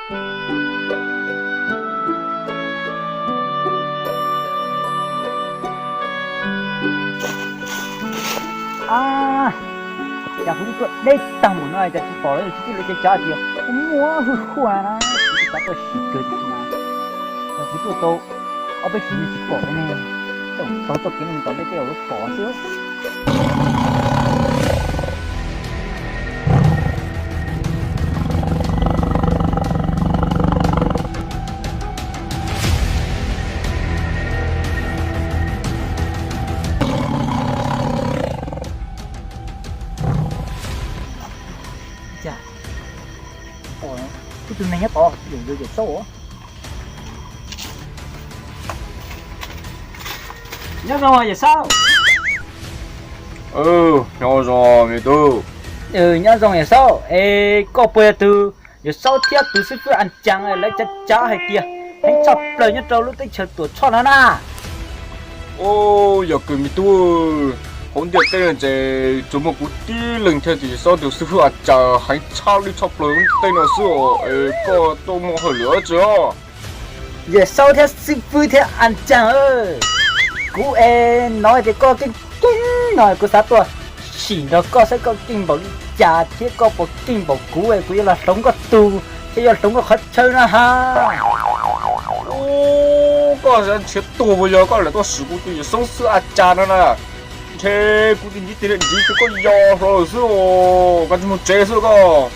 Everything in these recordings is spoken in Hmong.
A, cas kuv twb tuaj deb tag npaum no cas tsis pom lawv tsis tij lawv cov cav tias kuv muaj hwj huaj na, kuv twb xav tuaj sim kawg tiam sis mas cas kuv tuaj tau ob peb sim no tsis pom li ne. Tej zaum tau tuaj kev no mus tom ntej tej zaum lawv pom xwb. Cas pom ib tug neeg nyob tod, yawm Saub os. Nyob zoo yawm Saub. Nyob zoo me tub. Nyob zoo yawm Saub, es koj puas yog tus yawm Saub thiab tus xib fwb As Cas lawv cav cav hais tias heev tshaj plaws nyob rau lub teb chaws Tuam Tshoj no na? Yog kawg me tub, hauv ntiaj teb no ces tsuas muaj kuv tib leeg thiaj tus yawm Saub thiab xib fwb As Cas heev tshaj lij tshaj plaws lub ntiaj teb no xwb os, es koj tuaj muaj hauj lwm dab tsi os? Yawm Saub thiab xib fwb thiab As Cas, kuv es hnov tias koj keej keej no kuv xav tuaj sim nrog koj saib koj keej npaum li cas thiab koj puas keej npaum kuv es kuv yuav los hloov koj tus thiab yuav hloov koj qhov chaw no ha. Koj nrhiav tuag puas yog koj lam tuaj sim kuv tus yawm Saub xib fwb As Cas no na? Ntshe kuv tus ntiv tes ntiv tus koj yos hlo lawm xwb os, koj tsis mus tsev xwb koj.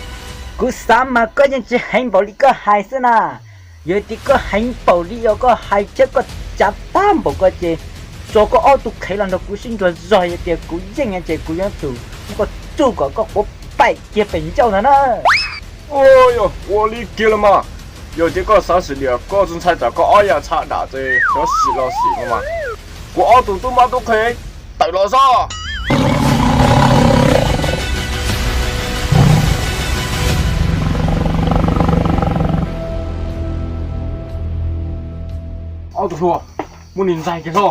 Kuv xav mas koj yeej tsis heev npaum li koj hais xwb na. Yog tias koj heev npaum li uas koj hais thiab koj cav tag npaum ko ces tso koj ob tug khev los nrog kuv sib nrug zog, yog tias kuv yeej ces kuv yuav tsum muab koj tsuj kom koj quav paim kiag pem ncauj ntag na. Yog ua li kiag los mas, yog tias koj xav sim li koj tsis ntshai tsam koj ob yam tshaj dam ces xyov sim los sim no mas, kuv ob tug tub mab tub qhe tawm los xwb. Ob tug hluas, muab nws ntxais kiag hlo.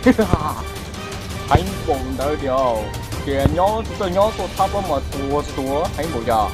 Heev npaum ntawd tiag, tias nyob tsis txawj nyob tuaj thab plaub mas tuag tsis tuag heev npaum cas.